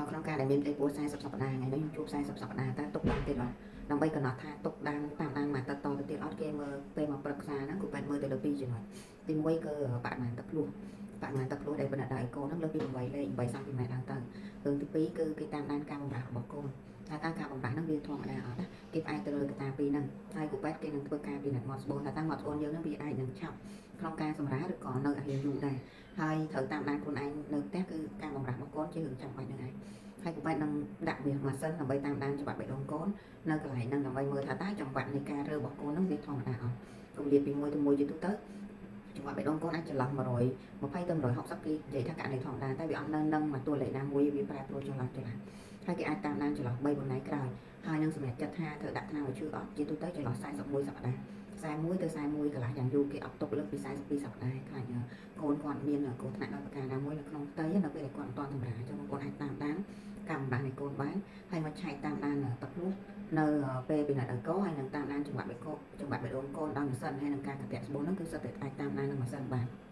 ក្នុងការដែលមានផ្ទៃពោះ40សប្តាហ៍ថ្ងៃនេះខ្ញុំជួប40សប្តាហ៍តើទុកបានទៀតអត់ដើម្បីកំណត់ថាទុកដាំតាមដានមួយទឹកតទៅទៀតអត់គេមើលពេលមកប្រឹក្សាហ្នឹងគ្រូពេទ្យមើលទៅលើពីរចំណុចទី1គឺបរិមាណទឹកភ្លោះបរិមាណទឹកភ្លោះដែលពិនិត្យដោយកូនហ្នឹងលើសពី8លេខ8សង់ទីម៉ែត្រឡើងទៅរឿងទី2គឺគេតាមដានការបំរាស់របស់កូនថាតើការបំរាស់ហ្នឹងវាធម្មតាអត់ណាគេផ្អែកទៅលើកត្តាពីរហ្នឹងហើយគ្រូពេទ្យគេនឹងធ្វើការពិនិត្យមាត់ស្បូនថាតើមាត់ស្បូនយើងហ្នឹងវាអាចនឹងឆាប់ក្នុងការសម្រាលឬក៏នៅឲ្យយូរដែរហើយត្រូវតាមដានខ្លួនឯងនៅផ្ទះគឺការបំរាស់របស់កូនជារឿងចាំបាច់ហ្នឹងឯងហើយគ្រូពេទ្យនឹងដាក់វាម៉ាស៊ីនដើម្បីតាមដានច្បាប់បេះដូងកូននៅកន្លែងហ្នឹងដើម្បីមើលថាតើចង្វាក់នៃការរើរបស់កូនហ្នឹងវាធម្មតាអត់គម្លាតពី1ទៅ1ជាទូទៅចង្វាក់បេះដូងកូនអាចចន្លោះ120ទៅ160គេនិយាយថាករណីធម្មតាតែវាអត់នៅនឹងមួយតួលេខណាមួយវាប្រែប្រួលចន្លោះចន្លោះហើយគេអាចតាមដានចន្លោះ3 4ថ្ងៃក្រោយហើយនឹងសម្រាប់ចិត្តថាត្រូវដាក់ថ្នាំឲ្យឈឺអត់ជាទូទៅចន្លោះ41សប្តាហ៍41ទៅ41កន្លះយ៉ាងយូរគេអត់ទុកលើសពី42សប្តាហ៍ខ្លាចកូនគាត់មានគ្រោះថ្នាក់ដល់ប្រការណាមួយនៅក្នុងផ្ទៃនៅពេលដែលគាត់មិនទាន់សម្រាលអញ្ចឹងបងប្អូនអាចតាមដានកម្មបាននៃកូនបានហើយមកឆែកតាមដានទឹកភ្លោះនៅពេលពិនិត្យឲ្យកោហើយនឹងតាមដានចង្វាក់បេះកោចង្វាក់បេះដូងកូនដោយម៉ាស៊ីនហើយនឹងការកតាក់ស្បូនហ្នឹងគឺសិតតែអាចតាមដាននឹងម៉ាស៊ីនបាន។